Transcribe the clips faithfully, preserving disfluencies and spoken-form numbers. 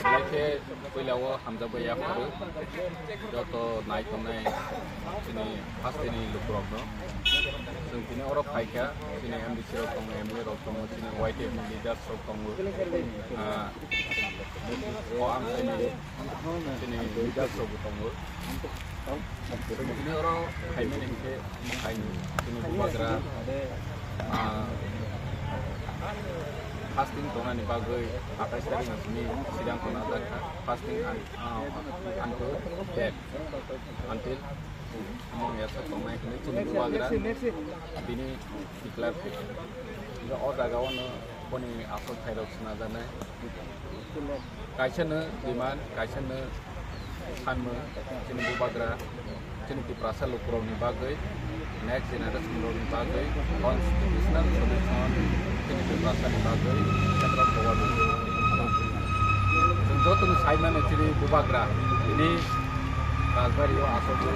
Belai khe puila o hamjakbai yapharo joto nai tongnai chini hasteni lukurokno. Chwng tini oro phaikha, chini M D C rok tongo, M L A rok tongo, chini Y T F ni leaders rok tongo. Ah, o ang chini, chini leaders rok bo tongo. Chwng tini oro phaimani hinkhe mwkhai chini bubagra, ah, fasting tongnani bagwi atais tarikni simi sidang tongna jakha. Fasting and, ah, until death, until samung yasa tongnai hinwi chini bubagra bini declare khaikha. O jaga o no boni asol phairok swnajaknai. Kaisa no demand, kaisa no sanmung, chini bubagra, chini Tiprasa lukurokni bagwi, next generation rokni bagwi, constitutional solution chini Tiprasani bagwi central government. Chwng jotono saimano chini bubagra, tini Rajbari o asogwi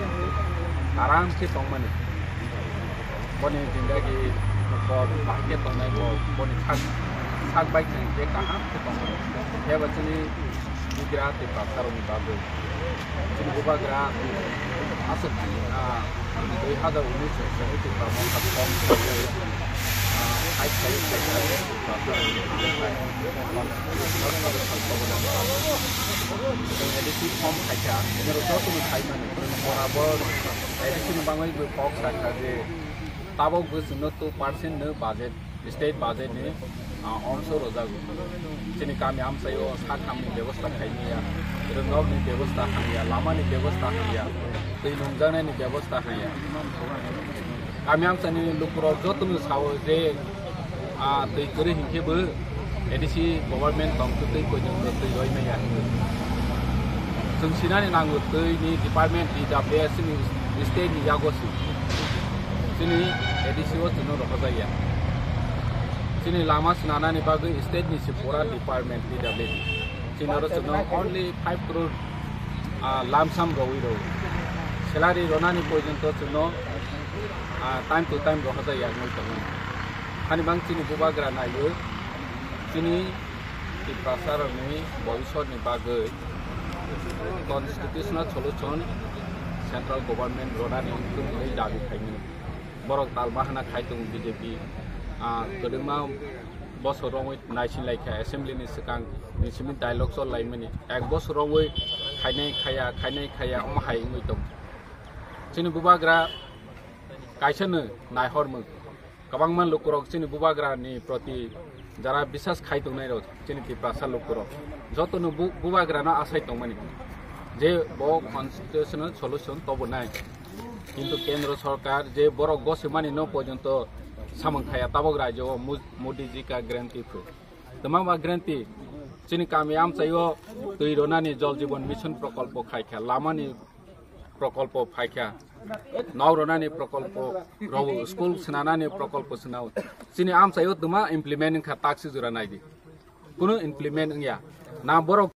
aram khe tongmani. Boni jindagi kok bahai khe tongnai kok, boni sak, sak bai khe kaham khe tongmani. Heba chini Gujarat tei Pakistan ni bagwi. Chini bubagra aswk, ah, dui hazar unis ni simi Tiprasa kok, ah, hai khai khai khai Tiprasa ni bagwi. Chwng A D C form khaikha, chwng jotono saimani, chwng borabor A D C ni bagwi bo kok sakha je tabok bo chwngno two percent no budget, state budget ni, ah, ongso rwjago. Chini kami amchaio sak hamni bebosta khaimaya, rwngnokni bebosta hamya, lamani bebosta hamya, twi nungjaknaini bebosta hamya. Kami amchaini lukurok jotono sao je, ah, twi kwrwi hinkhe bo A D C government tong twi poito twi roi maya hinwi. Chwng sinani nango twi ni department D W S ni state ni yago si. Chini A D C o chwngno rohorjaya. Chini lama swnanani bagwi state ni se pura department D W S. Chini oro chwngno only five crore, ah, lump sum rowi rw. Salary ronani porjonto chwngno, ah, time to time rohorjaya wngwi tongo. Hani bang chini bubagra naiwi chini Tiprasa rokni bobiswtni bagwi constitutional solution central government ronani wngwi dabi khaimani. Borok tal bahana khai tongo B J P, ah, kwdwma bosor romwi naisinlaikha assembly ni swkang ni simi dialogue chol laimani. Ek bosor romwi khainai khaya, khainai khaya, omo hai wngwi tongo. Chini bubagra kaisa no naihormung. Kwbangma lukurok chini bubagra ni proti jara bisas khai tongnai rok chini Tiprasa lukurok joto no bu-, bubagra no asai tongmani je bo constitutional solution tobonai. Kintu Kendro Sorkar je borok gosimani no porjonto samung khaya tabok rajyo o Mo-, Modi ji ka guarantee phu. Twma ba guarantee chini kami amchaio twi ronani Jal Jeevan Mission prokolpo khaikha, lamani prokolpo phaikha, nok ronani prokolpo rw, school swnanani prokolpo swnao. Chini amchaio twma implement wngkha taksi jora naidi. Kunu implement wngya. Na borok